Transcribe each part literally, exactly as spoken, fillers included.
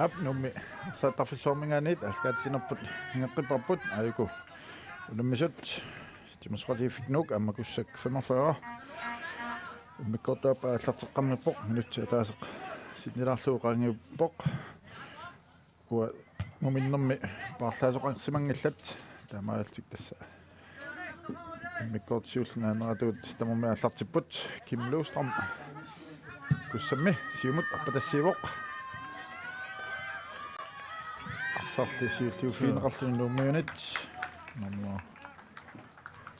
Aap, Nuummi arsaattarfissuarminngaanniit aallakaatitsinerput ingeqqipparput, aajuku unammisut. Timersoqatigiiffik Nuuk aamma Kussak femogfyrre. Immikkoortup aallarteqqammerpoq, minutsi ataaseq sinnilaarlugu qaangiuppoq. Uanga muminnermi paarlaasoqarsimanngillat, taamaalillutik tassa immikkoortoq siulleq naaneratut tamarmik aallartipput. Kim Løvstrøm Kussammi siumut arpatassiivoq. Arsarli siulliuffigineqarluni Nuummiunit. Nummer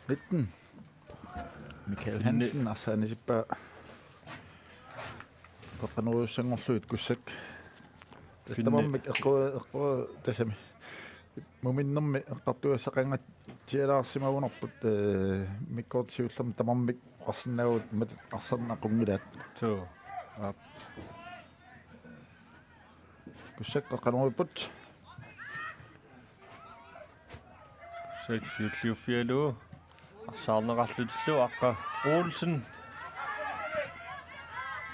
nitten. Michael Hansen, arsaq anisippaa. Qeqqanoorujussuanngorlugit Kussak. Tassa tamarmik eqqu-, eqqu-, tassami. Muminnermi eqqartugassaqanngitsualaarsimagunarput, ee, immikkoortoq siullermi tamarmik oqarsinnaavugut imatut arsarneq aqunngilaat. Suu. Aap. Kussak qeqqanoorupput. Kussak siulliuffigalugu arsaarneqarlutillu Aqqa Olsen.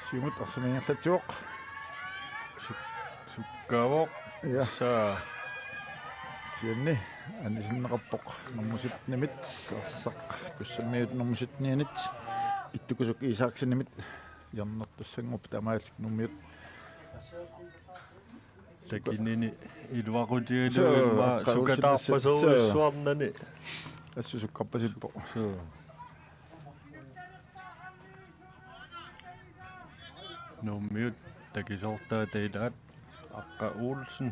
Siumut arsamik ingerlatsivoq. Suk-, sukkaavoq. Ja. Tassa. Kisianni anisinneqarpoq nummer syttenimit, arsaq Kussammiut nummer syttenianit, Ittukkusuk Isaksenimit. Hjørnertussanngorpoq taamaalillutik Nuummiut. Takinini iluaqutigalugu. Suu, immaqa Aqqa Olsen sukataarpasoorujussuarnani. Assut sukkarpasippoq. Suu. Nuummiut takisoortaata ilaat Aqqa Olsen.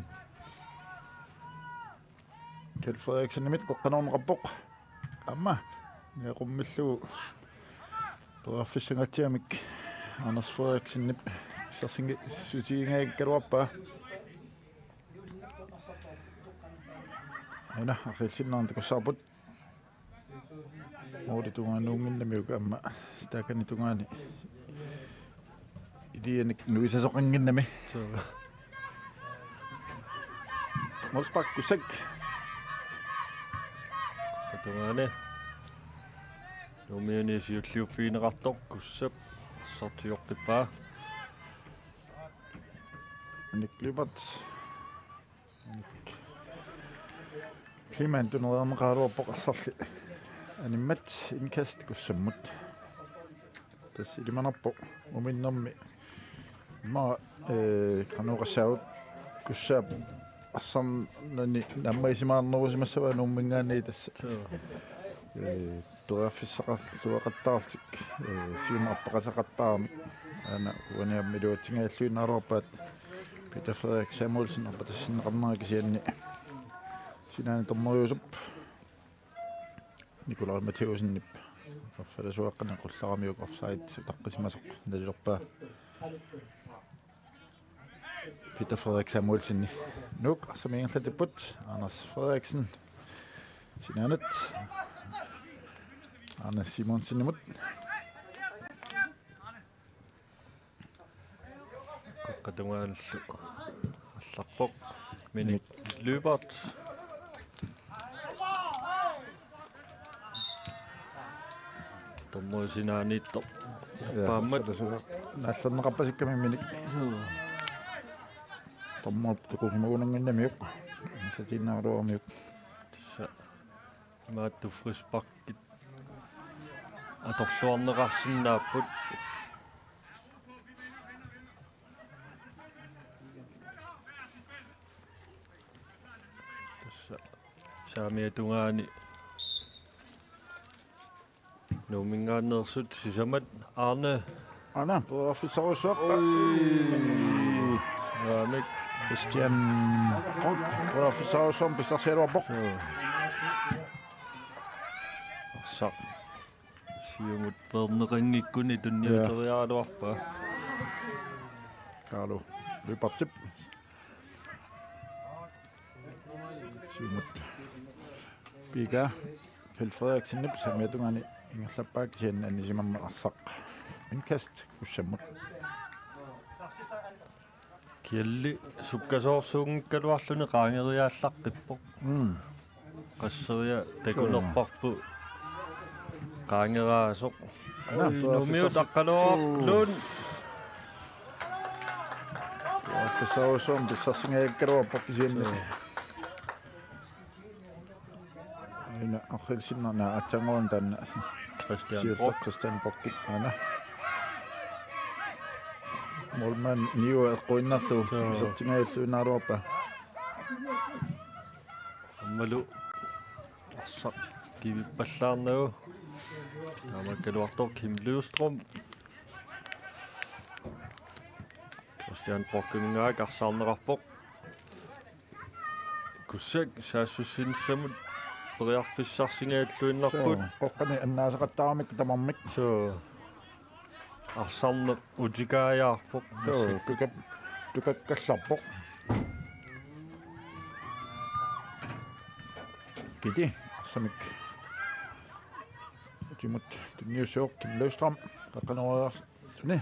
Kjeld Frederiksenimit qeqqanoorneqarpoq. Aamma niaqummillugu periarfissangatsiamik Anders Frederiksenip pissarsissutiginngikkaluarpaa. Aana aqiilsinnaarneq takussavarput. Målip tungaanut nuunnginnamiuk aamma taakani tungaani ilianik nuisasoqannginnami. Suu. Målspark Kussak. Qeqqata tungaani. Nuummiuni siulliuffigineqartoq Kussap arsaq tigooqqippaa. Nick Lyberth. Kliman tuneriarneqaraluarpoq arsarli animmat, indkast Kussammut. Tassa ilimanarpoq muminnermi. Immaqa, ee, qanoq oqassaagut, Kussaap arsarnani naammagisimaanerusimassavaa Nuumminngaanniit tassa. Suu. Ee, periarfissaqarluaqattaarlutik, ee, siumut arpaqassaqattaarami. Aana uani aamma iluatsinngilluinnaraluarpaat Peter Frederik Samuelsen arpatassinneqarnera, kisianni sinaani dommeriusup Nikolaj Mathæusenip erfalasuaqqani qullaramiuk offside utaqqisimasoq nalilerpaa. Peter Frederik Samuelsen. Nuuk arsamik ingerlatipput. Anders Frederiksen sinaanut Anders Simonsenimut. Qeqqata tungaanullu allarpoq. Minik Lyberth. Dommeri sinaaniittoq. Ja, paammat. Tassa naallerneqarpasikkami Minik. Suu. Dommerip takusimagunannginnamiuk. Satiinnaruamiuk. Tassa. Imaattut frisparkit atorluarneqarsinnaapput. Tassa saamiata tungaani Nuumminngaanneersut sisamat. Arne. Arne, periarfissarujussuaq. Ui. Nuummi. Christian Koch, periarfissarujussuaq pissarsigaluarpoq. Suu. Arsaq siumut peerneqanngikkuni tunniuteriaraluarpaa. Carlo Lyberthip. Siumut. Piga Kjeld Frederiksenip saamiata tungaani ingerlappaa, kisianni anisimammat arsaq indkast Kussammut. Kjeldi sukkasoorsuunngikkaluarluni qaangeriaallaqqippoq. Mm. Qasseriarluni takunerparput qaangeraasoq. Aana, ui, Nuummiut aqqaluarluun. Periarfissarujussuarmik pissarsingajakkaluarpoq kisianni. Aina arriilsinnaanera aatsaannguaq taanna. Christian Siuttaq Brock. Christian Brock. Aana. Målmand Niu eqquinnarlugu. Suu. Isertingajalluinnaruarpa. Aammalu arsaq kivippallaarnagu. Taamaakkaluartoq Kim Løvstrøm. Christian Brockiminngaanniit arsaarneqarpoq. Kussak saassussinissamut periarfissarsingajalluinnarput. Suu, qoqqani annaasaqattaarmik tamarmik. Suu. Arsarneq utikaajaarpoq. Suu, tukak-, tukakkallarpoq. Kiti, arsamik. Utimut, tunniussivoq Kim Løvstrøm. Qaqqaneruar-, Tuni.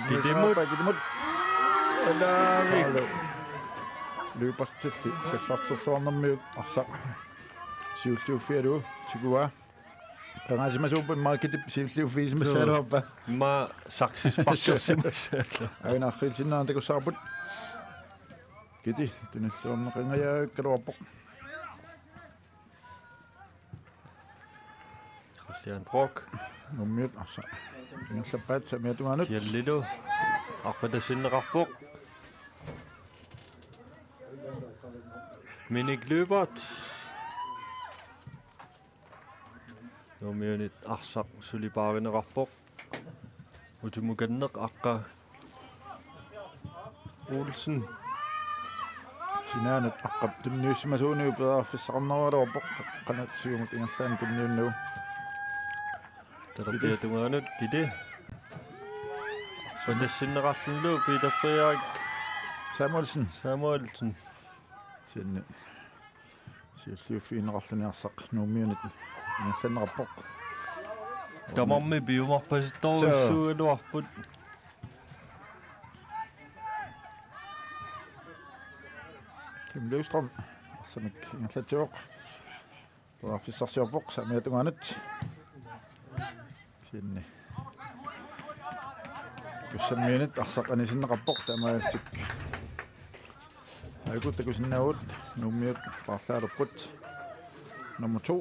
Kitimut. Kitimut. Ilaavik. Løbertilli sassarterluarnermiut arsaq. Siulliuffigalugu tiguaa. Qangaasimasuppat immaqa Kitip siulliuffigisimagaluarpaa. Immaqa saksisparkersimassaalluni. Aina arriilsinnaanera takussavarput. Kiti tunilluarneqangajaakkaluarpoq. Christian Brock. Nuummiut arsaq. Ingerlappaat saamiata tungaanut. Kiallilu. Arpatassinneqarpoq. Minik Lyberth. Nuummiunit arsaq suli paarineqarpoq. Utimukanneq Aqqa Olsen. Sinaanut aqqap tunniussimasuuniuk periarfissaqarnerugaluarpoq qanoq siumut ingerlaannaq tunniunnagu. Talerpiata tungaanut Kiti. Arpatassinneqarlunilu Peter Frederik Samuelsen. Samuelsen. Sinni. Siulliuffigineqarluni arsaq Nuummiunit ingerlanneqarpoq. Tamarmik piumarpasittorujussuugaluarput. Kim Løvstrøm arsamik ingerlatsivoq. Periarfissarsiorpoq saamiata tungaanut. Sinni. Kussammiunit arsaq anisinneqarpoq taamaalillutik. Aajuku takusinnaavugut Nuummiut paarlaalerput. Nummer to.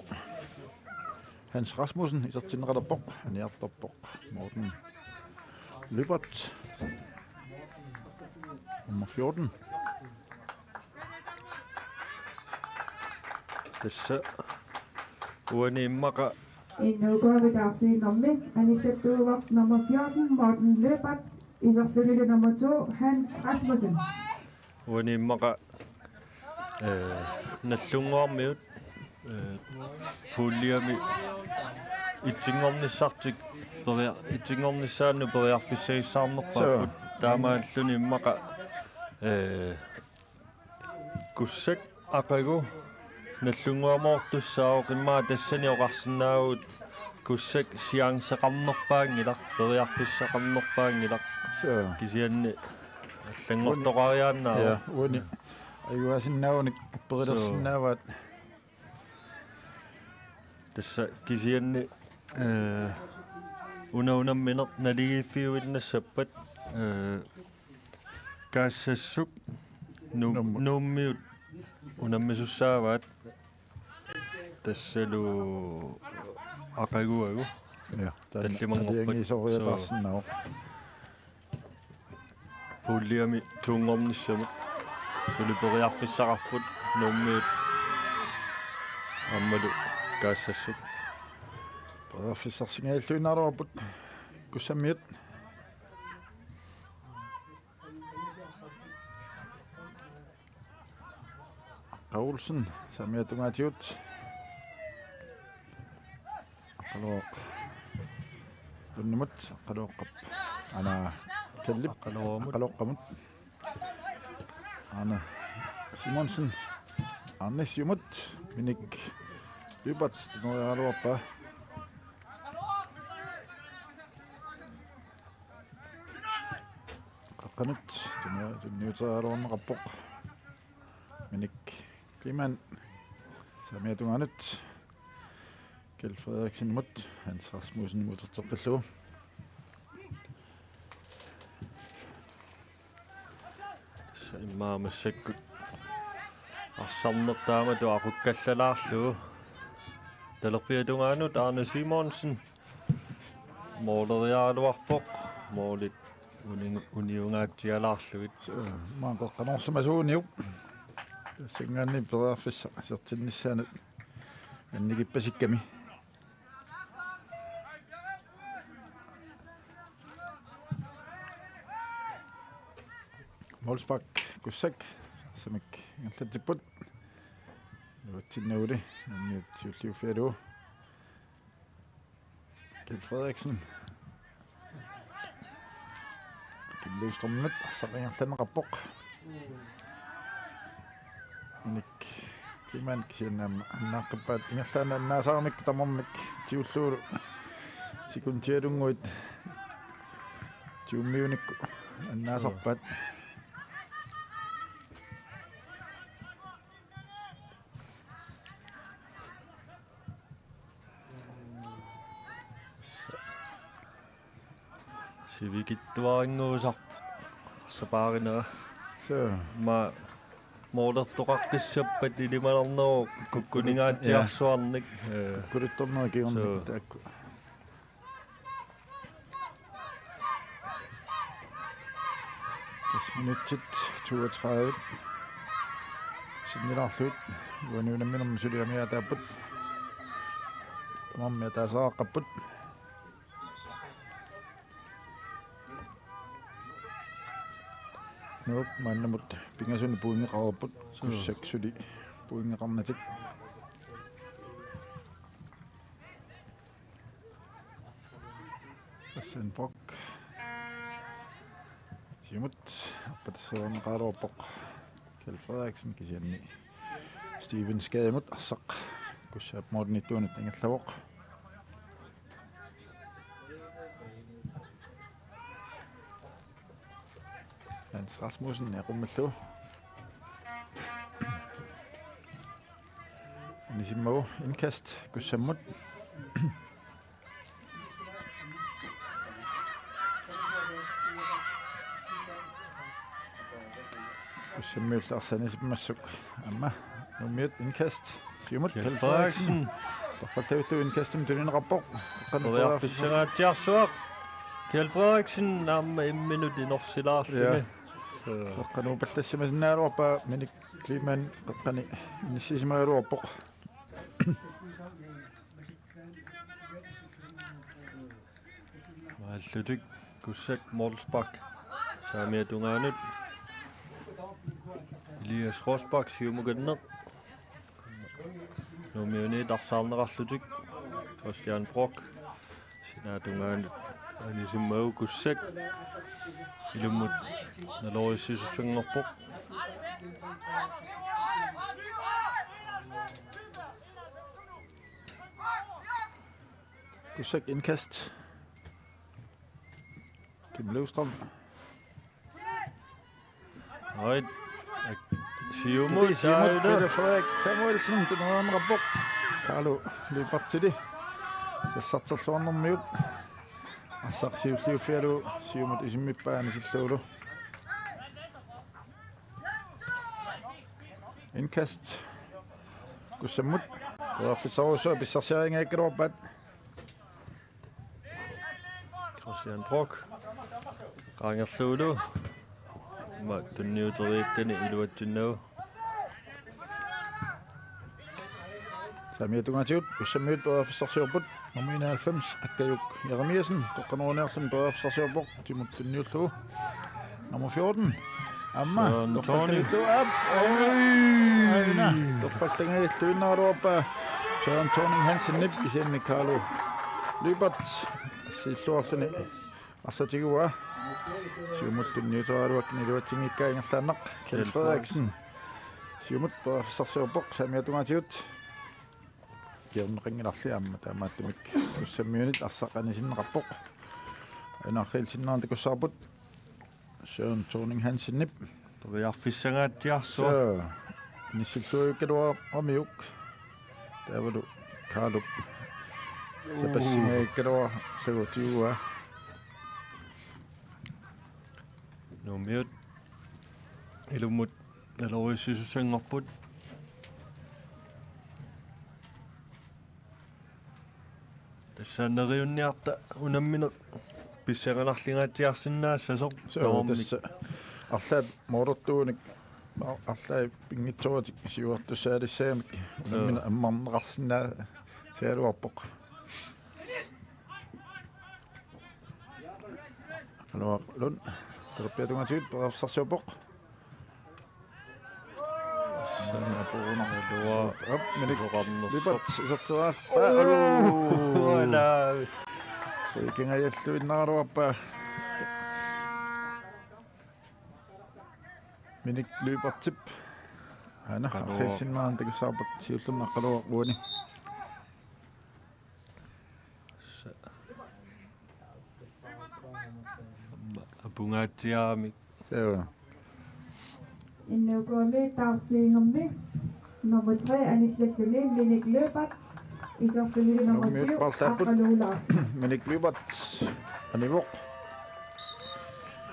Hans Rasmussen isertinneqalerpoq, aniartorpoq Morten Lyberth. Nummer fjorten. Tassa uani immaqa N H K-vitaarsiinermi anisattuuvoq nummer fjorten, Morten Lyberth, iserlunilu nummer to, Hans Rasmussen. Uani immaqa, eh, Nagdlunguarmiut, eh, puljiami itsinngornissartik peria-, itsinngornissaannut periarfissagissaarnerpaarput. Suu. Taamaalluni immaqa, eh, Kussak aqagu Nagdlunguamoortussaavoq immaqa tassani oqarsinnaavugut Kussak chanceqarnerpaanngilaq, periarfissaqarnerpaanngilaq. Suu. Kisianni allanngortoqariaannaavoq. Ja, uani. Ajugaasinnaagunik upperilersinnaavaat. Suu. Tassa kisianni, eh, una unammineq naligiiffiuinnassappat, eh, Kaassassuk Nu-, Nuummi-, Nuummiut unammisussaavaat tassalu aqaguagu. Ja, taanna tallimanngorpat. Aalajangiisoriataarsinnaavoq. Suu. Puljiami tunngornissamut suli periarfissaqarput Nuummiut aammalu Kaassassuk. Periarfissarsingajalluinnaaruarput Kussammiut. Aqqa Olsen, saamiata tungaatigut. Aqqaluaq. Lundimut, Aqqaluaqqap. Aana Kallip. Aqqaluamut. Aqqaluaqqamut. Aana Simonsen. Aana siumut. Minik Lyberth, tunoriaraluarpaa. Qaqqanut, tunni-, tunniuteriaraluarneqarpoq. Minik Kleemann. Saamiata tungaanut. Kjeld Frederiksenimut, Hans Rasmussenimut uterteqqillugu. Immaqa massakkut arsarneq taamatut aqukkallalaarlugu. Talerpiata tungaanut Arne Simonsen mooleriaraluarpoq, moolit uni-, uniungaatsialaarlugit. Maanna qeqqanoorsimasuuniuk. Tassanngaanniit periarfissaq isertinnissaanut annikippasikkami. Målspark Kussak, arsamik ingerlatsipput. Iluatsinnaguli, nammiut siulliuffigalugu. Kjeld Frederiksen. Kim Løvstrømimut, arsaq ingerlanneqarpoq. Minik Kleemann kisianni aamma annaaqqippaat, ingerlaannaq annaasaramikku tamarmik tigullugu sekundialunnguit tigummiunikku annaasarpaat. Sivikitsuarinngusaq sapaarinera. Suu. Aamma moolertoqaqqissappat ilimanarnerup kukkuningaatsiarsuarnik. Ee. Kukkuluttornerup kingorna. Suu. Taakku. Tassa minutsit toogtredive sinnilaarlugit uani unamminermi suli amigaataapput. Tamarmik ataasiaqqapput. Nuuk maannamut pingasuni pointeqarput. Suu. Kussak suli pointeqarnatik. Christian Brock. Siumut arpatserneqaraluarpoq Kjeld Frederiksen kisianni Steven Skademut arsaq Kussaap målinittuunut ingerlavoq. Hans Rasmussen eqummallugu. Anisimmagu indkast Kussammut. Kussammiullu arsaq anisimmassuk. Aamma Nuummiut indkast. Siumut Kjeld Kjeld Frederiksen. Frederiksen. Torrallavillugu indkastimik tunineqarpoq. Periarfissangaatsiarsuaq. Kjeld Frederiksen aamma imminut inorsilaarluni. Ja. Suu. Qeqqanut upallassimasinnaagaluarpaa, Minik Kleemann qeqqani inissisimagaluarpoq. Maallutik Kussak målspark saamiata tungaanut. Elias Rosbach siumukanneq. Nuummiunit arsaarneqarlutik. Christian Brock sinaata tungaanut anisimmagu Kussak ilummut naloriissisussanngorpoq. Kussak indkast. Kim Løvstrøm. Oj. Siumut, Siumut, taava. Pelle Frederik Samuelsen, tunuarneqarpoq. Carlo Lyberthili sassarterluarnermiut. Arsaq siulliuffigalugu siumut isimmippaa anisillugulu. Indkast. Kussammut. Periarfissarujussuaq pissarsiarinngikkagaluarpaat. Christian Brock. Qaangerlugulu. Aamma tunniuteriikkani iluatsinnagu. Saamiata tungaatigut Kussammiut periarfissarsiorput. Nummer enoghalvfems, Akkajuk Jeremiassen, qeqqanooruniarluni periarfissarsiorpoq, timut tunniullugu. Nummer fjorten, aamma, Søren torfallanngillu-, Thorning. Aap, aina, torfallanngilluinnaraluarpaa. Søren Thorning Hansenip kisianni Carlo Lyberth siilluarluni arsaq tiguaa. Siumut tunniuteriaraluakkani iluatsinngikkaa ingerlaannaq. Kjeld Kjeld Frederiksen. Siumut periarfissarsiorpoq, saamiata tungaatigut. Kingorneqanngilarli aamma taamaattumik Kussammiunit arsaq anisinneqarpoq. Ajunaarfigisinnaanngitsoq takussavarput Søren Thorning Hansenip. Periarfissangaatsiarsuaq. Suu. Inissilluajugaluaramiuk. Taavalu Carlop. Uu. Sapassinngajaluarlugu tiguaa. Nuummiut. Ilummut naloriussisussanngorput. Tassa neriunniarta unammineq pissanganarlingaatsiarsinnaassasoq. Suu, tamarmik. Tassa arlaat moorortuunik, arlaat pinngitsooratik siuartussaalissagamik unammineq. Suu. Ammarneqarsinnaasagaluarpoq. Aluaq Lund, terpiatungaatigut periarfissarsiorpoq. Sanapuuna. Aluaq. Op, Minik. Sisoqarnersoq. Lyberth iserteraat. Uu, ala. Sikingajalluinnaraluarpaa. Minik Lyberthip. Aana, Aqqaluaq. Arriilsinnaanera takussavarput siullermik Aqqaluaq uani. Sa-, aamma apungaatsiaramik. Joo. N O K-mi taarsiinngormi nummer tre anillalluni Minik Lyberth, iserluni nummer syv, Aqqaluaq Larsen. Minik Lyberth, anivoq.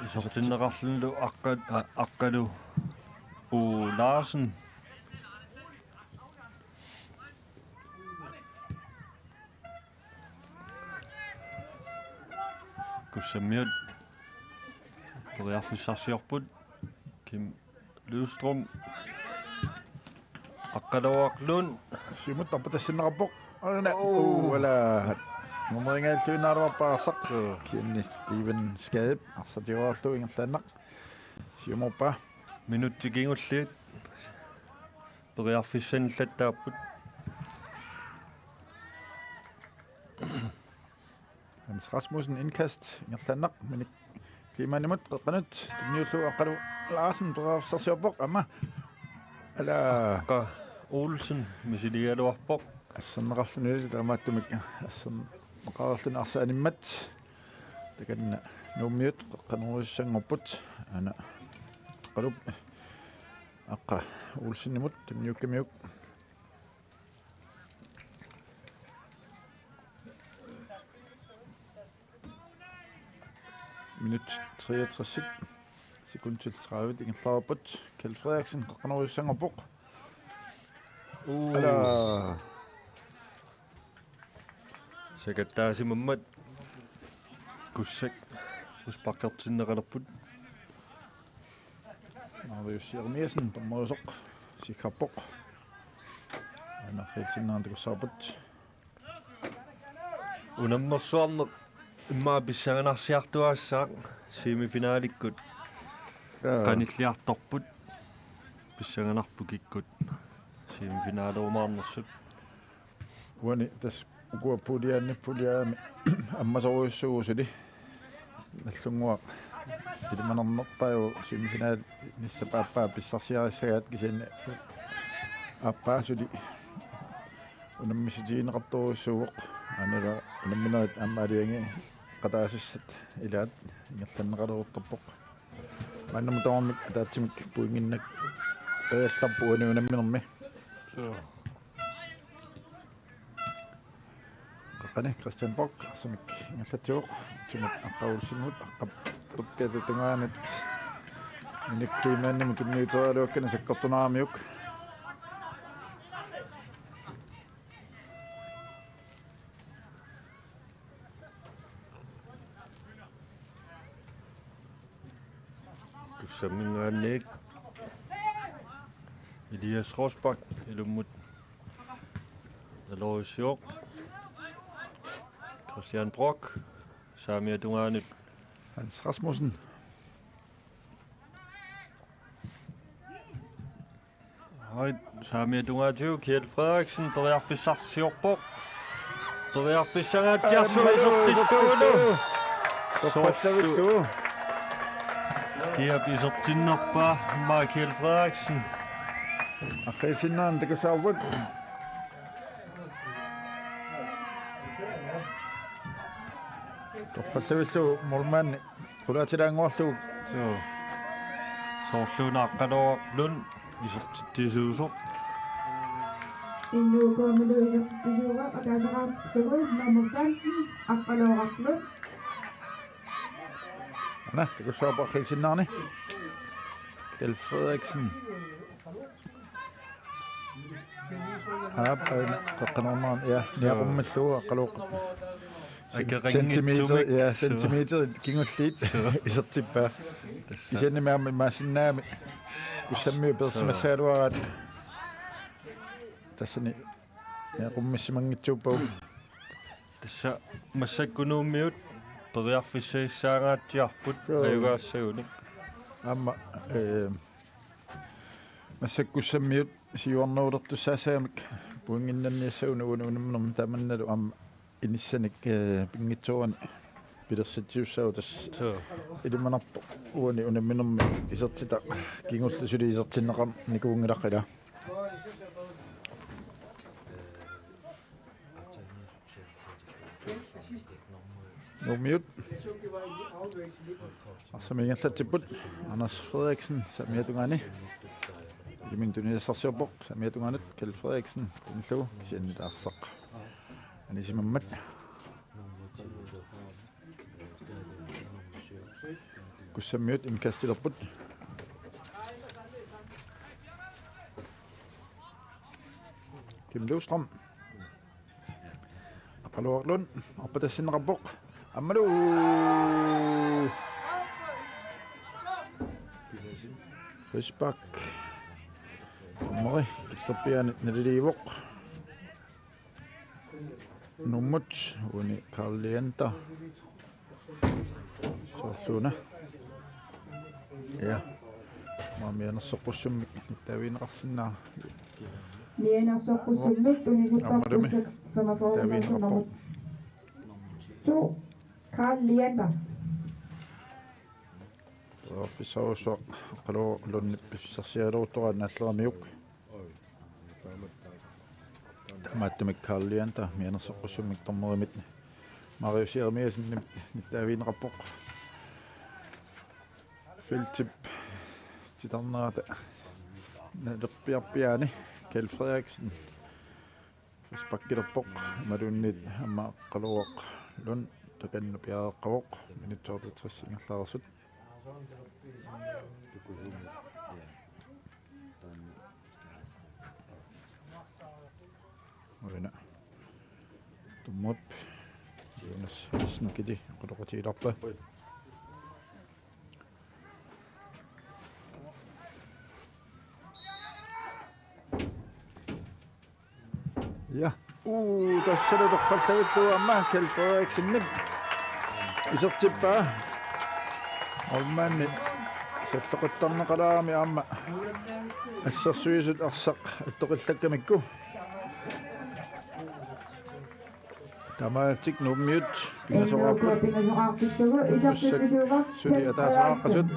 Isertinneqarlunilu Aqqa-, a-, Aqqaluaq Larsen. Kussammiut periarfissarsiorput. Kim Lystrøm. Aqqaluaq Lund. Siumut tarpatassinneqarpoq. Aana. Oo. Uu, ala. Numerinngajalluinnaraluarpaa arsaq. Joo. Kisianni Steven Skadep arsaq tigoriarlugu ingerlaannaq siumorpaa. Minutsit kingulliit periarfissanillattaapput. Hans Rasmussen indkast ingerlaannaq, Minik Kleemannimut qeqqanut tunniullugu Aqqaluaq Larsen periarfissarsiorpoq, aamma. Ala. Aqqa Olsen misiligaluarpoq. Asserneqarluni taamaattumik asserneqareerluni arsaq animmat. Takanna Nuummiut qeqqanoorujussuanngorput. Aana. Aqqaluup Aqqa Olsenimut tunniukkamiuk. Minut treogtres. Sekundit tredive ingerlareerput. Kjeld Frederiksen qeqqanoorujussuanngorpoq. Uu. Ala. Sakattaasimammat Kussak frisparkertinneqalerput. Marius Jeremiassen dommerusoq sikkarpoq. Aana arriilsinnaanera takussavarput. Unammersuarneq immaqa pissanganarsiartuaassaaq semifinalikkut. Jaa. Qanilliartorput pissanganarpoq kikkut semifinalerumaarnersut. Uani tassa ukua puliaanni puliaami ammasorujussuuvoq suli. Nallunnguaq ilimanarnerpaavoq semifinalissap aappaa pissarsiarissagaat, kisianni aappaa suli unammissutigineqartorujussuuvoq. Aana unamminerit aamma aalajangeqataasussat ilaat ingerlanneqaleruttorpoq. Maannamut tamarmik ataatsimik pointinnaq ajallarput uani unamminermi. Suu. Qeqqani Kristian Borch arsamik ingerlatsivoq. Timut Aqqa Olsenimut, Aqqap terpiata tungaanut Minik Kleemannimut tunniuteriaraluakkani sakkortuneramiuk. Kussamminngaanniit Elias Rosbach ilummut naloriussioq. Kristian Brock saamiata tungaanut. Hans Rasmussen. Oj, saamiata tungaatigut Kjeld Frederiksen periarfissarsiorpoq. Periarfissangaatsiarpoq. Aamma isertittuullu. Isertittuullu. Soorlu. Kiap isertinnerpaa, aamma Kjeld Frederiksen. Arriilsinnaanera takussavarput. Torrallavillugu målmandi qulaatilaannguarlugu. Joo. Soorluuna Aqqaluaq Lund isertitsisuusoq. N O K-milu isertitsisuuvoq, ataasiarlugu nummer femten, Aqqaluaq Lund. Aana, takussavarput arriilsinnaanera. Kjeld Frederiksen. Aap, aana, qeqqanoornera, ja, niaqummillugu Aqqaluoqap. Akeqanngitsumik. Centimeter, ja, suu, centimeter kingulliit. Suu. Isertippaa. Tassa. Kisianni aamma imaassinnaagami Kussammiut peersimassagaluaraat. Tassani niaqummissimanngitsuupput. Tassa massakkut Nuummiut periarfissagissaangaatsiarput. Joo. Ajugaassagunik. Aamma, eh, massakkut Kussammiut siuarnerulertussaassagamik pointinnanniassagunik uani unamminermi tamannalu aamma inissanik, eh, pinngitsoorani pilersitsisussaavoq tassa. Joo. Ilimanarpoq uani unamminermi isertitaq kingulleq suli isertinneqarnikuunngilaq ilaa. Nuummiut. Arsaq ingerlatsipput. Anders Frederiksen saamiata tungaani. Iliminut tunisassarsiorpoq saamiata tungaanut, Kjeld Frederiksen tunillugu kisianni arsaq anisimammat. Kussammiut indkastilerput. Kim Løvstrøm. Aqqaluaq Lund, arpatassinneqarpoq. Aammalu. Frispark. Dommeri, killerpiaani naliliivoq. Nuummut, uani Karl Leander. Soorluuna. Ja. Aamma mianersoqqussummik nittaavigineqarsinnaavoq. Mianersoqqussummik tunisippaa. Aammalumi. Kussak femogfyrre. Nittaavigineqarpoq. To. Karl Leander. Periarfissarujussuaq Aqqaluaq Lundip pissarsialeruttoraat naalleramiuk. Taamaattumik Karl Leander mianersoqqussummik dommerimit Marius Jeremiassenimit nittaavigineqarpoq. Feltip titarnerata nalerpiarpiaani Kjeld Frederiksen frisparkilerpoq, imaluunniit aamma Aqqaluaq Lund takanna piareeqqavoq, minut tooghalvtreds ingerlareersut. Uina. Tummut. Jonas Snukiti, qoloqutigilerpa. Ja. Uu, tassalu torrallagillugu aamma Kjeld Frederiksenip isertippaa. Målmandi salloqittarneqalaarami aamma assersuisut arsaq attoqillakkamikku. Taamaalillutik Nuummiut pingasoqarput. Pingasoqarput. Suli ataaseqaqqasut.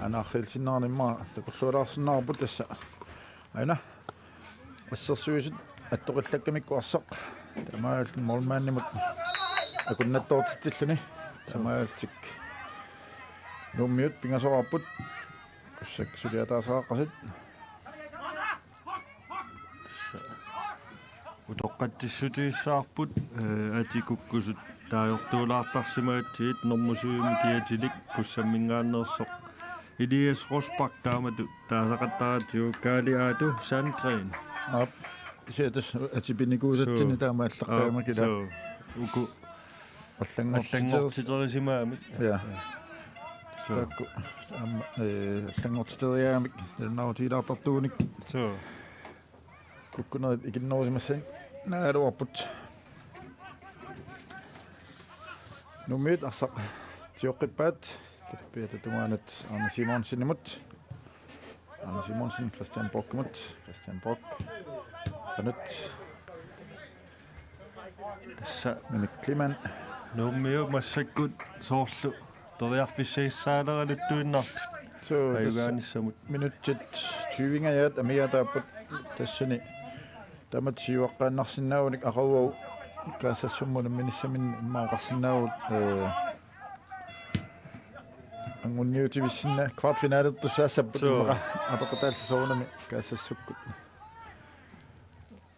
Aana arsaq ilisinnaanermi takullualaarsinnaavarput tassa. Aana. Assersuisut attoqillakkamikku arsaq. Taamaalillutik målmandimut akunnattoortitsilluni. Taamaalillutik Nuummiut pingasoqarput. Kussak suli ataaseqaqqasut. Utoqqatsissutigissavarput, eh, atikukkusut taagortuulaartarsimagatsigit normu syvimi kiatilik Kussammingaanneersoq Elias Rosbach taamatut taasaqattaratsigu Kaali Aatu Sandgren. Aap, kisianni tassa atipinikuusatsinni. Suu. Taamaallaqqaamaki ilaa. Suu. Uku allanngortiter-, allanngortiterisimagamik. Ja. Suu. Taakku aamma, eh, allanngortiteriagamik nalunaarutigilaartartuunik. Suu. Kukkunerit ikinnerusimassanik naagaluarput. Nuummiut arsaq tioqqippaat. Talerpiata tungaanut Arne Simonsenimut. Arne Simonsen, Christian Borchimut. Christian Borch. Qanut. Tassa Mimik Kleemann. Nuummiut massakkut soorlu periarfissagissaaleraluttuinnartut. Suu, tassa ajugaanissamut. Minutsit tyvingajaat amigaataapput tassani. Taamatut siuaqqaannarsinnaavunik aqaguagu Kaasassummut unamminissaminnik immaqa oqarsinnaavugut, eh, anguniutivissinnaanani kvartfinalertussaassapput. Suu. Immaqa apeqqutaallutik soorunami Kaasassukkut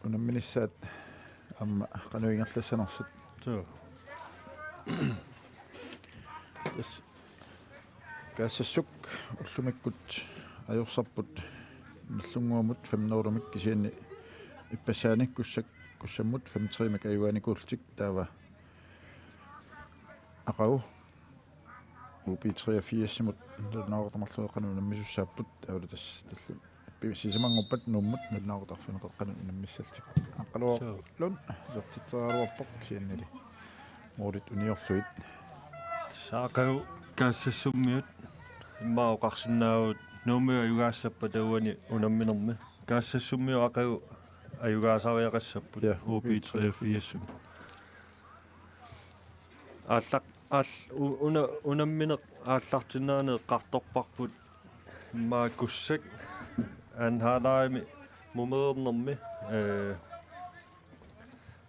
unamminissaat aamma qanoq ingerlassanersut. Suu. Kaassassuk ullumikkut ajorsarput Nagdlunguamut fem nul-imik, kisianni ippassaani Kussak-, Kussammut fem tre-mik ajugaanikuullutik, taava aqagu O B treogfirs-imut nalunaaqutaq marluk qanoq unammisussaapput, taavalu tassa tallimat sisamanngorpat Nuummut nalunaaqutaq arfineq-qeqqanut unammissallutik. Aqqaluaq Suu. Lund isertitseriaraluarpoq kisiannili målit uniorlugit. Tassa aqagu Kaassassummiut immaqa oqarsinnaavugut Nuummiut ajugaassappat taavani unamminermi. Kaassassummioq aqagu ajugaasariaqassapput. Ja, O B treogfirs. Aallaq-, aall-, u-, una-, unammineq aallartinnerani eqqartorparput. Immaqa Kussak anhalderimi mumeernermi, ee,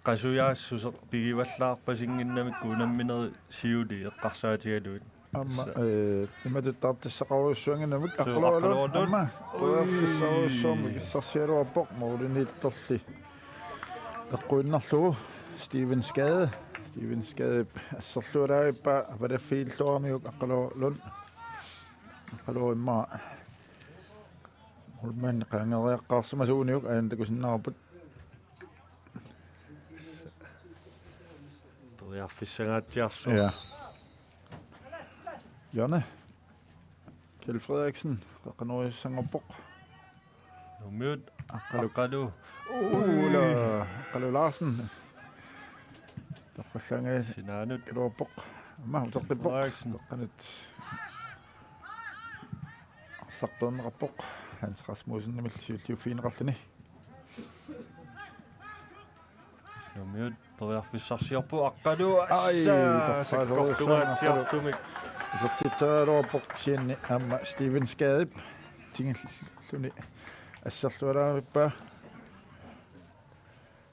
qasujaassuseq pigivallaarpasinnginnamikku unamminerit siuliini eqqarsaatigalugit. Aamma, Sa- ee, imatut taartissaqarujussuannginnamik. Suu, Aqqaluaq Lund. Aqqaluaq Lund. Aamma, ui. Periarfissarujussuarmik pissarsiaraluarpoq, målimiittorli eqquinnarlugu. Steven Skade. Steven Skade asserlualaarippaa, avalaffiilluaramiuk Aqqaluaq Lund. Aqqaluaq immaqa målmandi qaangeeriaqqaarsimasuuniuk aajuna takusinnaavarput. Periarfissangaatsiarsuaq. Ja. Hjørne. Kjeld Frederiksen, qeqqanoorujussuanngorpoq. Nuummiut. Aqqalu. Aqqalu. Uula, Aqqalu Larsen. Torrallaangaat. Sinaanut. Kaluarpoq. Aamma uteqqippoq. Frederiksen. Toqqanut. Arsaq peerneqarpoq. Hans Rasmussenimillu siulliuffigineqarluni. Nuummiut periarfissarsiorpoq, Aqqalu. Ai, assa, torraasoriussuaq, sakkortungaatsiartumik. Isertitseriaraluarpoq kisianni aamma Steven Skadep tingilluni asserlualaarippaa.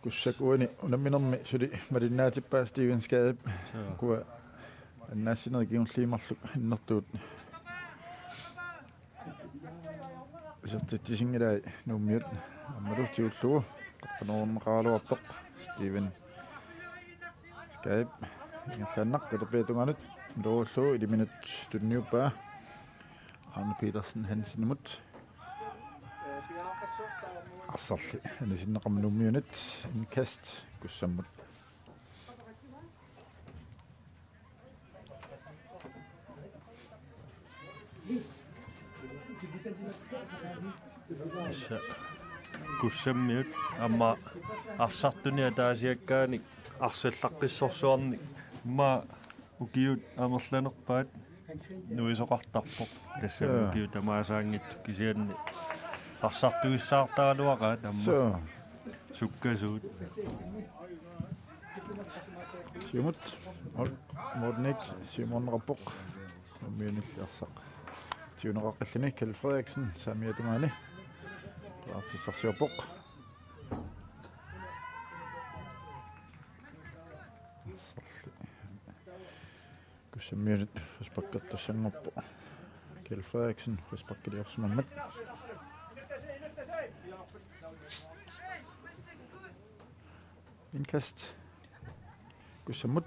Kussak uani unamminermi suli malinnaatippaa Steven Skadep. Suu. Ukua annaassinerit kingulliit marluk annertuut isertitsisinngilai Nuummiut, aammalu tigullugu qeqqanoorneqaraluarpoq Steven Skadep. Ingerlaannaq talerpiata tungaanut iluarullugu iliminut tunniuppaa Arne Petersen Hansenimut. Arsarli anisinneqarmat Nuummiunit, indkast Kussammut. Tassa Kussammiut aamma arsartunik ataasiakkaanik arsallaqqissorsuarnik immaqa ukiut amerlanerpaat nuisoqartarpoq. Tassa Joo. Ukiut tamaasaanngitsut kisianni arsartuissaartaraluaqaat aamma. Suu. Sukkasuut. Siumut. Mor-, Morten Ek, siumorneqarpoq. Nuummiunilli arsaq. Siuneqaqqilluni Kjeld Frederiksen, saamiata tungaani. Periarfissarsiorpoq. Arsarli. Kussammiunit frisparkertussanngorpoq. Kjeld Frederiksen, frisparkiliorsimammat. Indkast. Kussammut.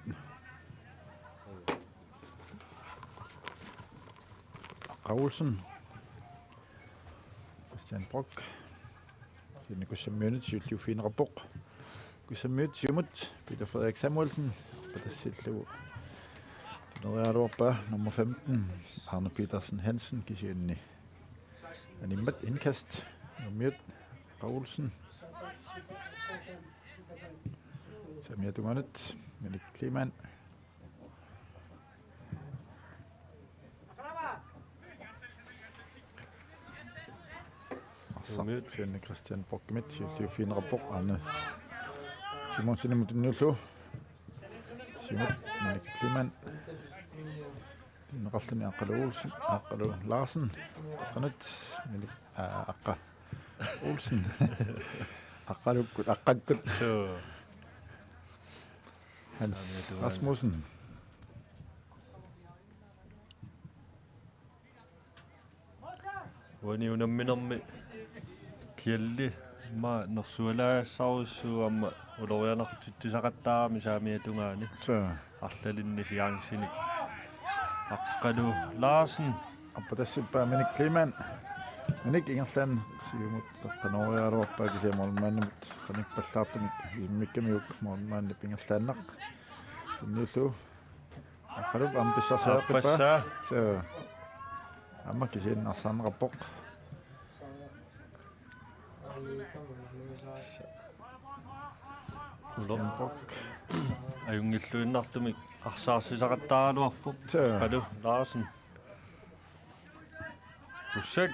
Aqqa Olsen. Christian Brock. Kisianni Kussammiunit siulliuffigineqarpoq. Kussammiut siumut Peter Frederik Samuelsen. Patassillugu. Tuneriaraluarpaa nummer femten, Arne Petersen Hansen, kisianni animmat indkast. Nuummiut Aqqa Olsen. Saamiata tungaanut Minik Kleemann. Arsaq Nuummiut. Kisianni Christian Brockimit siulliuffigineqarpoq Arne Simonsenimut tunniullugu. Siumut Minik Kleemann. Inneqarluni Aqqalu Olsen, Aqqalu Larsen. Aqqanut Minik, aa, Aqqa Olsen. Aqqalukkut, Aqqakkut. Suu. Hans Aamma tuan. Rasmussen. Uani unamminermi Kjeldi immaqa nersualaassarujussuuvoq aamma ulorianartitsisaqattaarami saamiata tungaani. Suu. Arlalinni chancinik. Aqqalu Larsen. Appa tassa ippa Minik Kleemann. Minik ingerlaannaq siumut qeqqanooriaraluarpaa kisianni målmandimut qanippallaartumik isimmikkamiguk målmandip ingerlaannaq. Tunniullugu. Aqqaluup aamma pissarsiareqqippaa. Aappassaa. Suu. Aamma kisianni arsaarneqarpoq. Steenbok. Ajunngilluinnartumik arsaarsisaqattaaraluarpoq. Suu. Aqqalu Larsen. Kussak.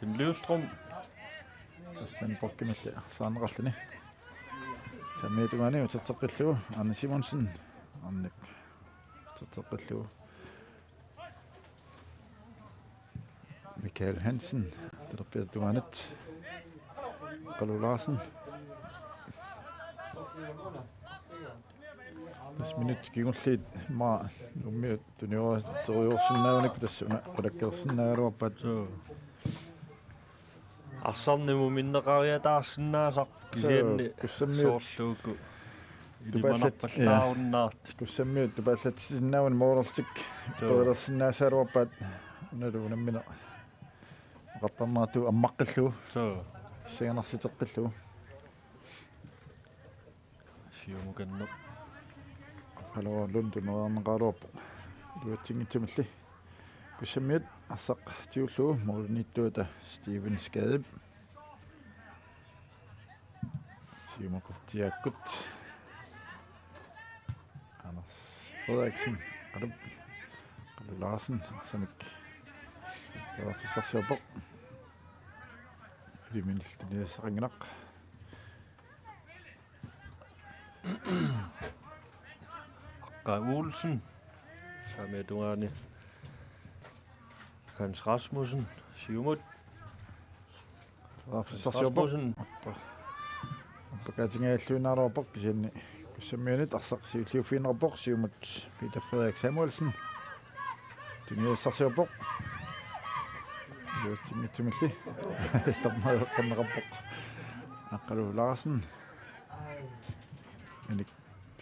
Kim Livstrøm. Steenbokimit arsaarneqarluni. Saamiata tungaani uterteqqillugu Arne Simonsen. Arnip uterteqqillugu Michael Hansen. Talerpiata tungaanut Aqqalu Larsen. Tassa minutsit kingulliit immaqa Nuummiut tuniorateriorsinnaagunikku tassa una qulakkeersinnaagaluarpaat. Suu. Arsarnermut minneqariataarsinnaasaq kisianni. Suu, Kussammiut. Soorluuku. Tupaallat-, ilimanarpallaarunnaartut. Kussammiut tupaallatsisinnaagunik målertik. Suu. Pereersinnaasaraluarpaat unalu unammineq. Oqartarneratigut ammaqqillugu. Suu. Pissanganarsiuteqqillugu. Siumukanneq. Aqqalu Lund tuneriarneqaraluarpoq. Iluatsinngitsumilli. Kussammiut arsaq tigullugu målimiittuata Steven Skadep. Siumut atortiaakkut. Anders Frederiksen, Aqqalu, Aqqalu Larsen, arsamik. Periarfissarsiorpoq. Iliminillu tunisassaqanngilaq. Aqqa Olsen. Saamiata tungaani. Hans Rasmussen. Siumut. Periarfissarsiorpoq. Rasmussen. Appakaatingajallunnaaraluarpoq kisianni Kussammiunit arsaq siulliuffigineqarpoq siumut Peter Frederik Samuelsen. Tunisassarsiorpoq. Iluatsinngitsumilli. Tammaeqqanneqarpoq. Aqqalu Larsen. Minik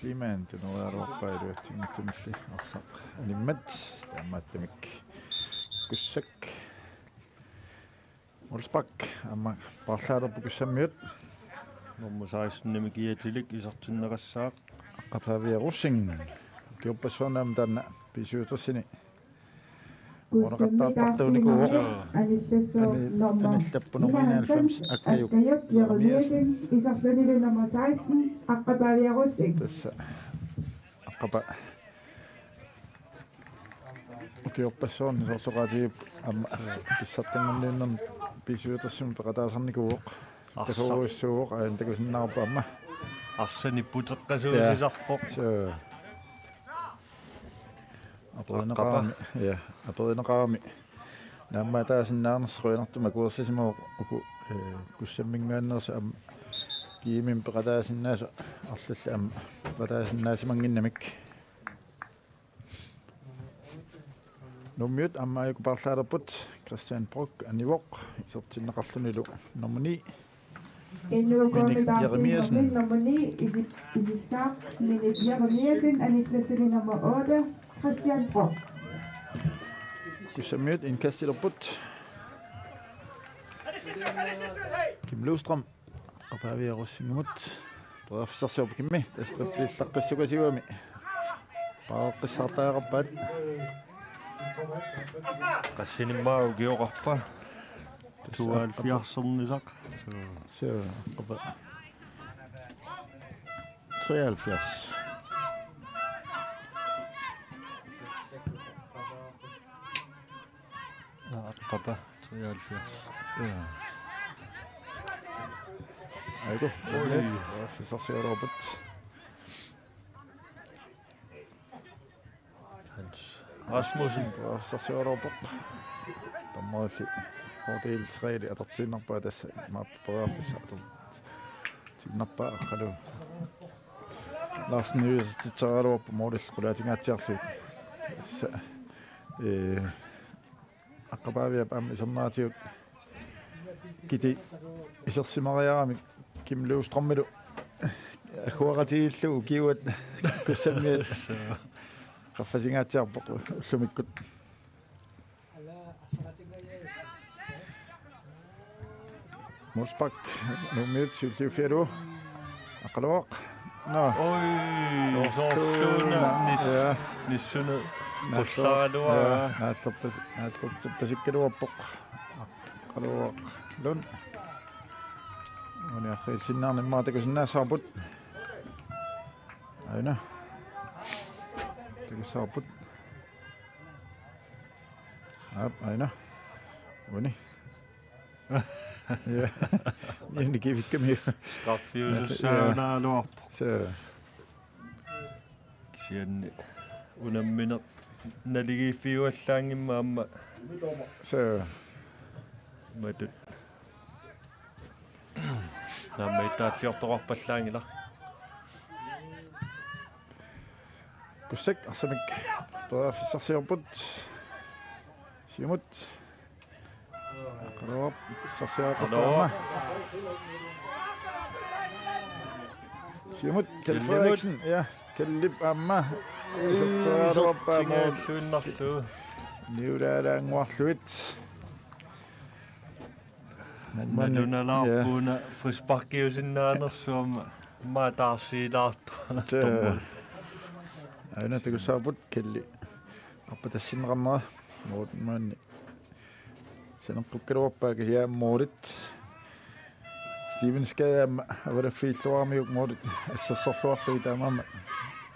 Kleemann tuneriaraluarpaa iluatsinngitsumilli arsaq animmat taamaattumik Kussak. Olsbak aamma paarlaalerpoq Kussammiut. Nummer seksten-imi kiatilik isertinneqassaaq. Aqqap Pavia Rosing. Ukiorpassuarni aamma taanna B syvogtresini. Orneqattaartartuunikuuvoq. Ani-, anillappoq nummer enoghalvfems, Akkajuk Jeremiassen. Iserlunilu nummer seksten, Aqqap Pavia Rosing. Tassa. Aqqap. Ukiorpassuarni soorlu oqaatigipput aamma pissartanngorniunnermi B syvogtresimi peqataasarnikuuvoq. Arsaq. Tasorujussuuvoq aajuna takusinnaavarput aamma. Arsaq nipputeqqasuusisarpoq. Suu. Atorineqarami, ja, atorineqarami. Naammaataasinnaanersoq qujanartumik akuersisimavoq uku, eh, Kussamminngaanneersut aamma G M-imi peqataasinnaasut arlallit aamma peqataasinnaasimanngimmat. Nuummiut aamma aajuku paarlaalerput Christian Brock anivoq isertinneqarlunilu nummer ni. N U K-mi Minik Jeremiassen. Nummer ni, isi-, isissaaq Minik Jeremiassen, anillalluni nummer otte, Christian Brock. Kussammiut indkastilerput. Kim Løvstrøm. Aqqap Pavia Rosingimut. Periarfissarsiorpoq Kimmi. Tassa triplillaqqissukasiugami. Paaqqissaartariaqarpaat. Qassinimmaa ukioqarpa? Tassa tooghalvfjerds-ernisaq. Suu, Aqqap. Treoghalvfjerds. Nå, Aqqap, treoghalvfjerds. Suu. Aajuku. Oj. Periarfissarsiorpoq. Hans Rasmussen. Periarfissarsiorpoq. Dommerilli fordelsregeli atortiinnarpaa tassa imaappoq periarfissaq atortiinnarpaa Aqqalu Larsen isertitseriaraluarpoq målillu qulaatingaatsiarlugit. Tassa, eh, Aqqap Paviap aamma iserneratigut kiti isersimariarami Kim Løvstrømilu agguaqatigiillugu ukiuat Kussammiat Qaffasingaatsiarpoq ullumikkut. Målspark, Nuummiut siulliuffigalugu. Aqqaluaq. Nå. Oj, soorluuna. Soorluuna. Nis-, ja. Nissuneq. Naallerp-, qullaraluaq. Ja, naallerpas-, naallertippasikkaluarpoq. Aqqaluaq Lund. Uani arriilsinnaarneq immaqa takusinnaassavarput. Aana. Takussavarput. Aap, aana. Uani. Ja. Nikivikkami. Straffiusussaanaaluarpoq. Så. Kisianni unammineq naligiiffiuallaanngimmat aamma. Så. Matut. Naammagittaalliortoqarpallaanngilaq. Kussak arsamik periarfissarsiorput. Siumut. Aqqaluaq, pissarsiaqarpoq aamma. Siumut, Kjeld Kjeldimut. Frederiksen. Ja, Kjeldip aamma. Iserteraluarpaa mål. Isertinngilluinnarlugu. Niulaalaannguarlugit. Men, men, nalunalaarpoq una frisparkiusinnaanersoq aamma taarsiilaartoq. Så. Aana takussavarput Kjeldi. Arpatassinneqarnera. Målmandi saneqqukkaluarpaa kisianni målit. Steven Skade aamma avalaffiilluaramiuk målit assersorluarlugit taamaammat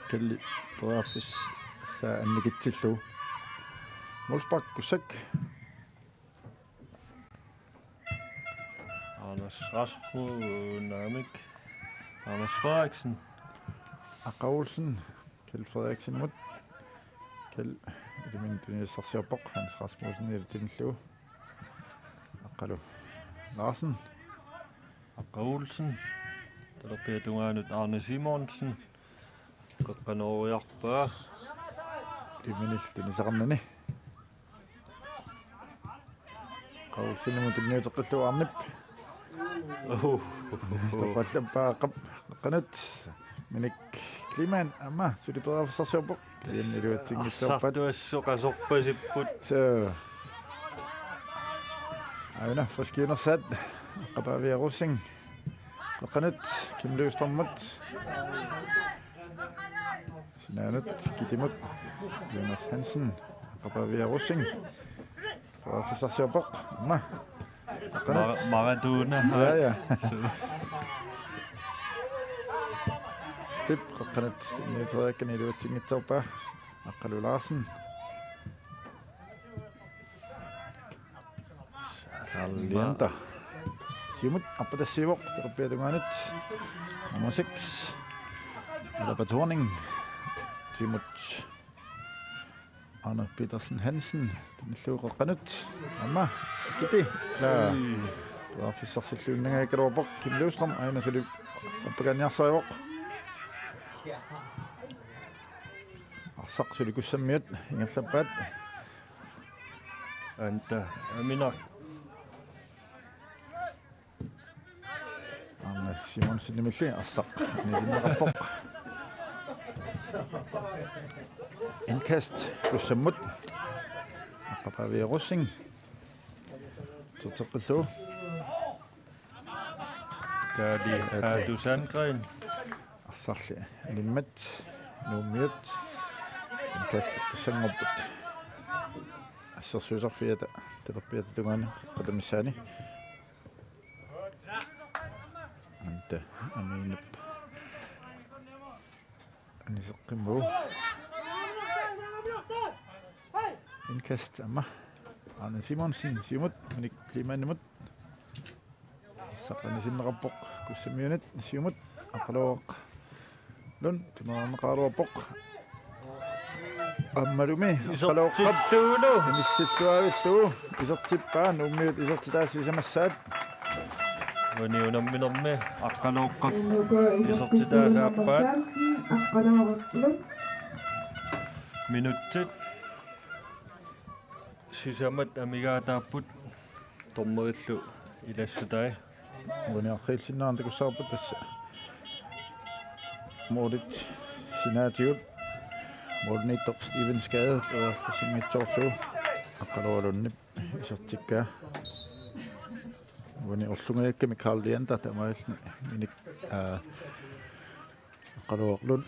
Kjeldi periarfissaa annikitsillugu. Målspark Kussak. Anders Rasmu-, naamik. Anders Frederiksen. Aqqa Olsen. Kjeld Frederiksenimut. Kjeld ilumut tunisassarsiorpoq. Hans Rasmussen ilumut tunillugu. Aqqalu Larsen. Aqqa Olsen. Talerpiata tungaanut Arne Simonsen. Qeqqanooriarpaa. Ilumut tunisaqarnani. Aqqa Olsenimut tunniuteqqillugu Arnip. Oh. Toqqallappaa Aqqap. Qeqqanut. Minik Kleemann aamma suli periarfissarsiorpoq. Kisianni iluatsinngitsoorpaat. Arsartuassooq qasorpasipput. Så. Aana friskiunersaat. Aqqap Pavia Rosing. Qeqqanut Kim Løvstrømimut. Sinaanut Kjeldimut. Jonas Hansen. Aqqap Pavia Rosing. Periarfissarsiorpoq. Aamma. Aqqanut. Mara-, Maradona. Ja, ja. Så. Tip, qeqqanut tunniuteriakkani iluatsinngitsoorpaa. Aqqalu Larsen. Karl Leander. Siumut arpatassiivoq, talerpiata tungaanut. Nummer seks. Alaba Thorning. Siumut. Arne Petersen Hansen. Tunillugu qeqqanut. Aamma. Kiti. La. Periarfissarsilluinnangajakkaluarpoq. Kim Løvstrøm. Aana suli. Appakaanniarsarivoq. Arsaq suli Kussammiut. Ingerlappaat. Anta. Aminaq. Arne Simonsenimilli arsaq anisinneqarpoq. Indkast Kussammut. Aqqap Pavia Rosing. Iserteqqillugu. Kaali Aatu Sandgreen. Arsarli animmat Nuummiut. Indkastit tassanngorput. Assersuisarfiata talerpiata tungaanut qeqqata missaani. Anta Aminap. Aniseqqimmagu. Indkast aamma. Arne Simonsen, siumut, Minik Kleemannimut. Arsaq anisinneqarpoq, Kussammiunit, siumut, Aqqaluaq Lund, tuneerneqaraluarpoq. Aammalumi, Aqqaluaqqap. Isertillugu. Inissilluavillugu, isertippaa, Nuummiut isertitaat sisamassaat. Uani unamminermi, Aqqaluaqqap isertitaa saappaat. Minutsit sisamat amigaataapput dommerillu ilassutai. Uani arriilsinnaanera takussavarput tassa. Målit sinaatigut. Målimiittoq Steven Skade, periarfissinngitsoorlugu. Aqqalualunnip isertikkaa. Uani ullungajakkami Karl Leander taamaalilluni Minik, aa, Aqqaluaq Lund.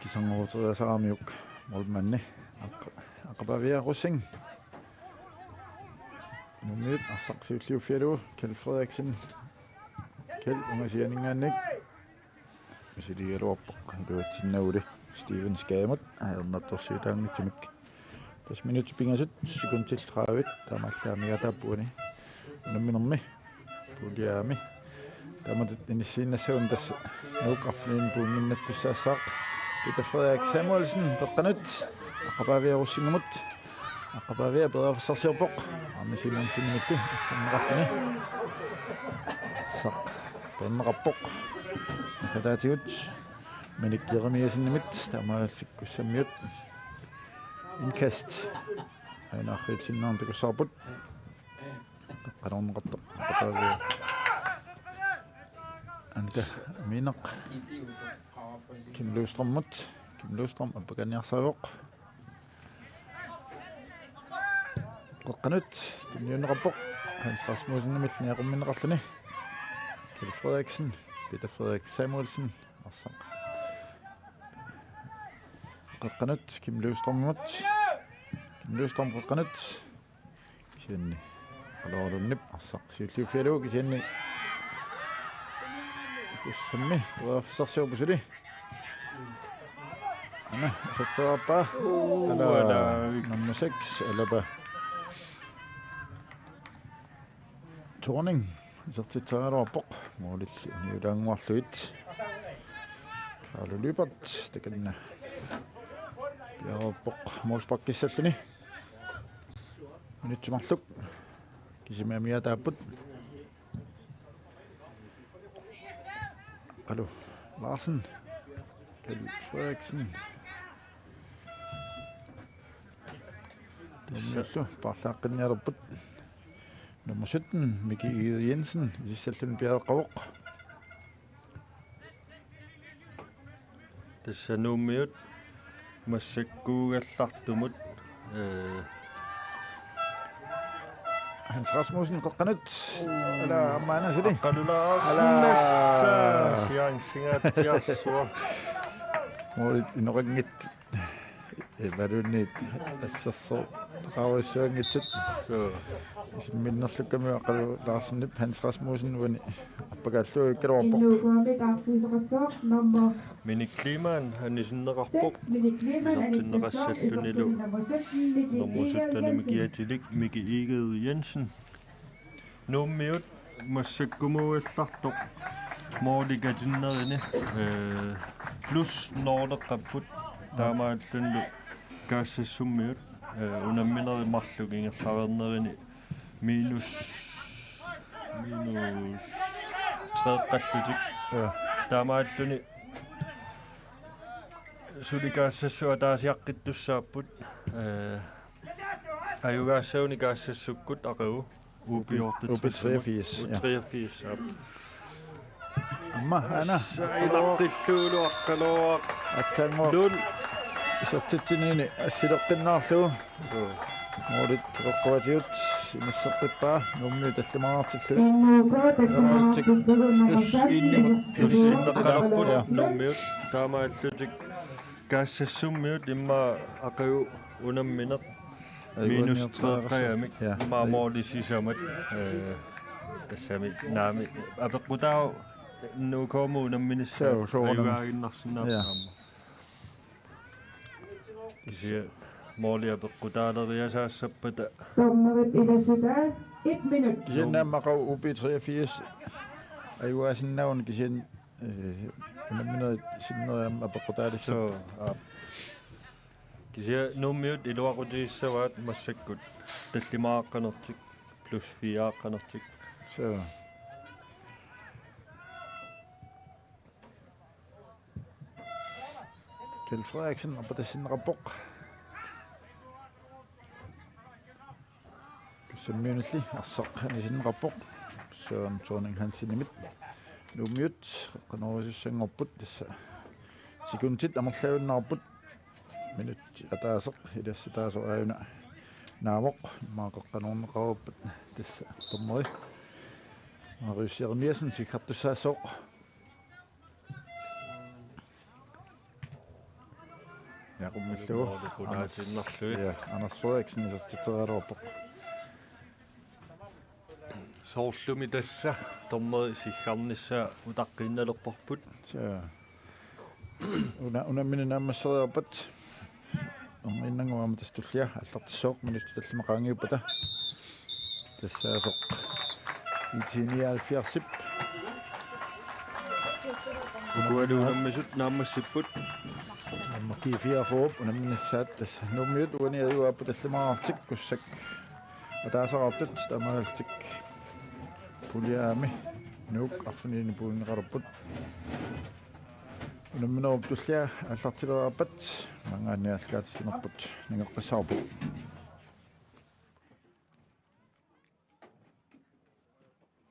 Kisanngoruteriasaramiuk målmandi. Aq-, Aqqapaaviaq Rosing. Nuummiut arsaq siulliuffigalugu Kjeld Frederiksen. Kjeld ungasianinngaanniit. Misiligaluarpoq iluatsinnagu Steven Skademut ajornartorsiutaanngitsumik. Tassa minutsit pingasut, sekundit tredive, taamaallaat amigaataappoq uani unamminermi. Puliami. Taamatut inissiinnassaguni tassa Nuuk arfineq-pingasunut pointinnattussaassaaq. Peter Frederik Samuelsen, qeqqanut. Aqqapaaviaq Rosingimut. Aqqapaaviaq periarfissarsiorpoq. Arne Simonsenimilli assanneqarluni. Arsaq peerneqarpoq. Ataatigut Minik Jeremiassenimit, taamaalillutik Kussammiut. Indkast. Aana arriitsinneqarnera takussavarput. Qeqqanukarneqartoq. Anda Minik. Kim Løvstrømimut. Kim Løvstrøm appakaaniarsarivoq. Qeqqanut tunniunneqarpoq. Hans Rasmussenimilli niaqumminneqarluni. Kjeld Frederiksen, Peter Frederik Samuelsen, arsaq. Qeqqanut Kim Løvstrømimut. Kim Løvstrøm qeqqanut. Kisianni Aqqaluaq Lundip arsaq siulliuffigalugu kisianni Kussammi periarfissarsiorpoq suli. Aana, isertitseriarpaa. Ala, ala. Nummer seks, Alaba Thorning. Isertitseriaraluarpoq. Målilli uniulaannguarlugit. Carlo Lyberth, takanna. Piareerpoq målsparkissalluni. Minutsit marluk. Kisimik amigaataapput. Aqqalu Larsen. Kjeld Frederiksen. Tassa. Nuummiullu paarlaaqqinnialerput. Nummer sytten, Miki Egede Jensen, isissalluni piareeqqavoq. Tassa Nuummiut massakkuugallartumut, ee, Hans Rasmussen qeqqanut. Ala, aamma aana suli. Aqqalu Larsen. Ala. Tassa, chancingaatsiarsuaq. Målit inoqanngitsut. Imaluunniit assersorujussuanngitsut. Suu. Isimminnerlukkami Aqqalu Larsenip Hans Rasmussen uani appakaalluarikkaluarpoq. N U K-mi taarsiisoqassaaq nummer Minik Kleemann anisinneqarpoq. Seks, Minik Kleemann, isertinneqassallunilu nummer sytten, Miki Egede Jensen. Nummer sytten-imik kiatilik Miki Egede Jensen. Nuummiut massakkumuugallartoq målit katinnerini, ee, plus nuleqqapput, taamaallunilu Kaassassummiut, ee, unamminerit marluk ingerlareernerini minus, minus tre-qqallutik. Ja. Taamaalluni suli Kaassassut ataasiaqqittussaapput, ee, ajugaassaguni Kaassassukkut aqagu. U B otteogtres. U B treogfirs, ja. U treogfirs, ja. Aamma, aana. Tassa ilaqqillugu Aqqaluaq. Aatsaannguaq Lund. Isertitsinini assileqqinnaarlugu. Joo. Målit eqqoratigut inisseqqippaa, Nuummiut tallimaartillugu. N U K tallimaartillugu. Plus en-imut. Inissinneqalerput, ja, Nuummiut. Taamaallutik Kaassassummiut immaqa aqagu unammineq. Ajua, minus niogtredive tre-qqajamik. Ja. Immaqa målit sisamat, ee, tassami naamik apeqqutaavoq N U K-mut unamminissaa. Suu, soorunami. Ajugaaginnarsinnaapput, ja, aamma. Kisianni målit apeqqutaaleriasaassappata. Dommerip ilassutaa et minut. Kisianni aamma aqagu U B treogfirs ajugaasinnaaguni kisianni, ee, unamminerit sinneri aamma apeqqutaalissapput. Suu, aap. Kisianni Nuummiut iluaqutigissavaat massakkut tallimaaqqanertik plus fire-qqanertik. Suu. Kjeld Frederiksen apatassinneqarpoq. Kussammiunilli arsaq anisinneqarpoq. Søren Thorning Hansenimit. Nuummiut qanoq isussanngorput tassa. Sekundit amerlagunnaarput. Minut ataaseq, ilassi ataaseq aajuna naammoq, maaqaqqanuunneqarupput tassa dommeri. Marius Jeremiassen sikkartussaassooq. Jakob Millu. Qunaatiinnarlugit. Ja, Anders Frederiksen isertitseriaraluarpoq. Soorlumi tassa dommeri sikkarnissaa utaqqiinnalerparput. Tja. Una, unammineq naammasseriarpat. Orniinnannguama tassa tullia aallartissooq minutsit tallimat qaangiuppata. Tassaasoq I T nioghalvfjerdsip. Uku unammisut naammassipput. Nummer G fireogfyrre unamminissaat tassa Nuummiut uani ajugaappat tallimaartik Kussak ataasaqartut taamaalillutik puljaami Nuuk arfinilinnik pointeqalerput. Unamminerup tullia aallartileriarpat maanngaanniit aallakaatitsinerput nangeqqissavarput.